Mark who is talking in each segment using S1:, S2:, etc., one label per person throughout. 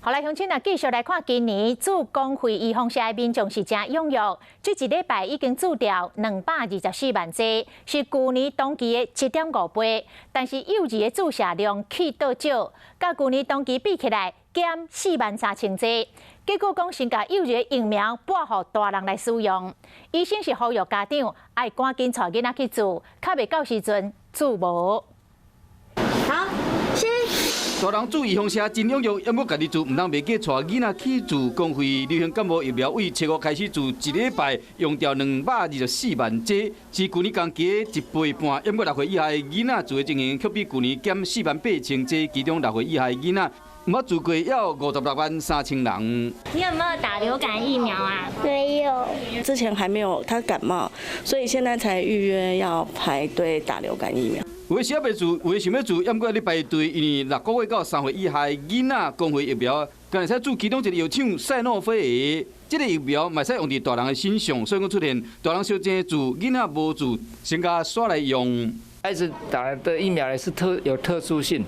S1: 好來，鄉親啊，繼續來看今年注公費預防射的民眾是誠踴躍，這一禮拜已經注掉224萬劑，是舊年同期的7.5倍。但是幼兒的注射量去倒少，佮舊年同期比起來減4萬3千劑。結果講先共幼兒的疫苗撥予大人來使用，醫生是呼籲家長愛趕緊帶囡仔去注，較袂到時陣注無。
S2: 好，先。
S3: 大人注預防射真踴躍，猶閣家己注，毋通袂記帶囡仔去注公費流行感冒疫苗，為七五開始注，一禮拜用掉224萬劑，是舊年同期的一倍半。猶閣6歲以下的囡仔注的情形，卻比舊年減4萬8千劑，其中6歲以下的囡仔毋捌注過，有56萬3千人。
S2: 你有沒有打流感疫苗啊？
S4: 沒有。
S5: 之前還沒有，他感冒，所以現在才預約要排隊打流感疫苗。
S3: 有的是猶未注，有的想欲注，猶閣咧排隊，因為6個月到3歲以下的囡仔公費疫苗，敢會使注其中一個藥廠賽諾菲的，這個疫苗嘛會使用佇大人的身上，所以講出現大人小濟注，囡仔無注，先共煞來用。
S6: 孩子打的疫苗呢是有特殊性，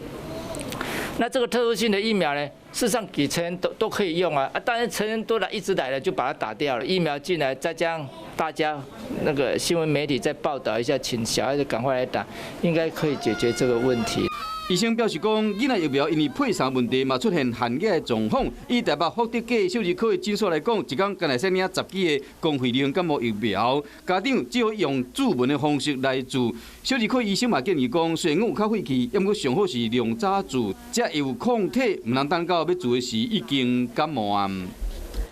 S6: 那這個特殊性的疫苗呢，事實上給成人都可以用啊，啊，當然成人都來一直來了就把它打掉了，疫苗進來再加上大家那個新聞媒體再報道一下，請小孩子趕快來打，應該可以解決這個問題。
S3: 醫生表示講，囡仔疫苗因為配送問題嘛出現限額的狀況。以台北福德街小兒科的診所來講，一工敢會使領10劑的公費流行感冒疫苗，家長只好用注文的方式來注。小兒科醫生嘛建議講，雖然講有較費氣，毋過上好是量早注，才會有抗體，毋通等到欲注的時已經感冒啊。